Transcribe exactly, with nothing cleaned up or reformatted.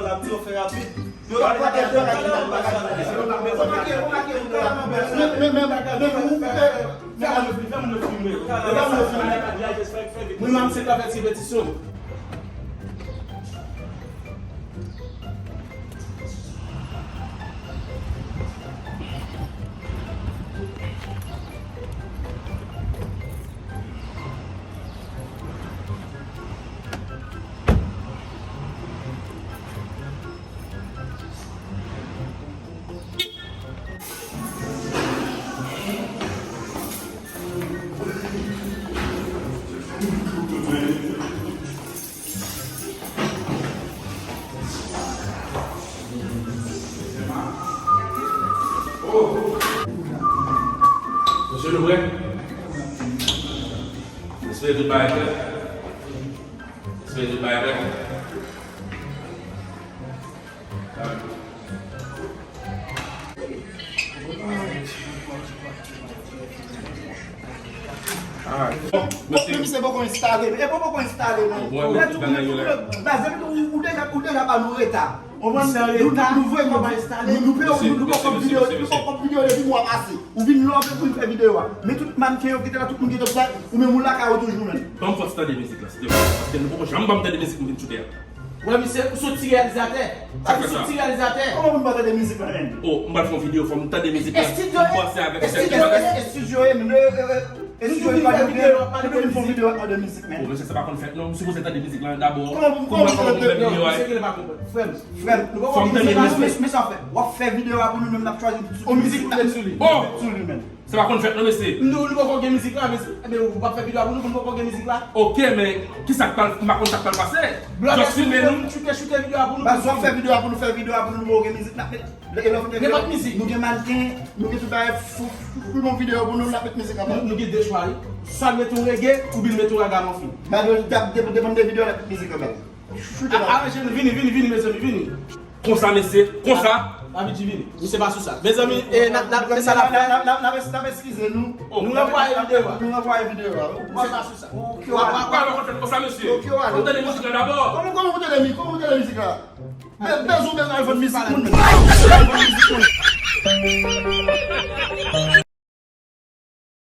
tan, l ap di yo fè rapid. Yo pa gen tan, yo pa gen tan. Men, men, men, men, men, ou, ou, Mwen menm se pa fè ti repetisyon. Mesye, nou prè? Mesye, tout bagay prè? Mesye, tout bagay prè? Alright. Bon, men misye poko enstale, e poko enstale, non. Bon, men tout bagay yo la. Baz, depi ou, ou deja, ou deja ba nou reta. Ou konprann? Nou, nou, nou vrèman, nou, nou poko videyo, nou poko videyo depi mwa pase. Ou vin love pou n fè videyo a. Men tout mannken yo ki te la, tout moun ki te la, ou menm ou lakay ou toujou, menm. Ban m fòs tande mizik la, silvouplè. Paske nou poko janm ban m tande mizik m vin choute a. Wè, misye, ou se yon ti reyalizatè. Ou se yon ti reyalizatè. Kòman pou n pa tande mizik la, menm? Oh, m pral fè yon videyo, fò m tande mizik la. Estidyo, estidyo, estidyo, estidyo, estidyo, nou vin fè videyo, nou vin fè videyo ap tande mizik, menm. Oh, mesye, sa pa konn fèt, non. M sipoze tande mizik la dabò. Kòman pou, kòman pou tande? Non, misye ki pa konprann. Frè m, frè m, nou poko gen mizik la, men, men sa w fè. W ap fè videyo a pou nou menm, n ap chwazi tout mizik la. Oh! Sou li menm. Sa pa konn fèt non, mesye. Nou, nou poko gen mizik la, mesye. Ebyen, ou p ap fè videyo a pou nou, pou nou poko gen mizik la? Ok, men kisa k pral, m pa konn sa k pral pase. Just filme nou. Choute, choute videyo a pou nou. Baz, w ap fè videyo a pou nou, fè videyo a pou nou, nou poko gen mizik la. Men, lè, lè, lè, men pa t mizik. Nou gen mannken, nou gen tout bagay, fou, fou, fou, nou videyo pou nou, n ap met mizik anba. Nou, nou gen de chwa, wi. Swa n mete yon reggae, oubyen n mete yon ragamuffin. Baz, depann de videyo, n ap met mizik anba. Aranje nou, vini, vini, vini, mezanmi, vini. Konsa, mesye, konsa. Abidji, vini. Misye pa sou sa. Mezanmi, e, n ap, n ap fè sa n ap fè. N ap, n ap, n ap, n ap eskize nou. Nou ranvwaye videyo a. Nou ranvwaye videyo a. Misye pa sou sa. Ou pa konn fè konsa, mesye. Ou tande mizik la dabò. Kòman, kòman ou tande mi-, kòman ou tande mizik la? Be-, bezwen, bezwen al vann mizik moun. Al vann mizik moun.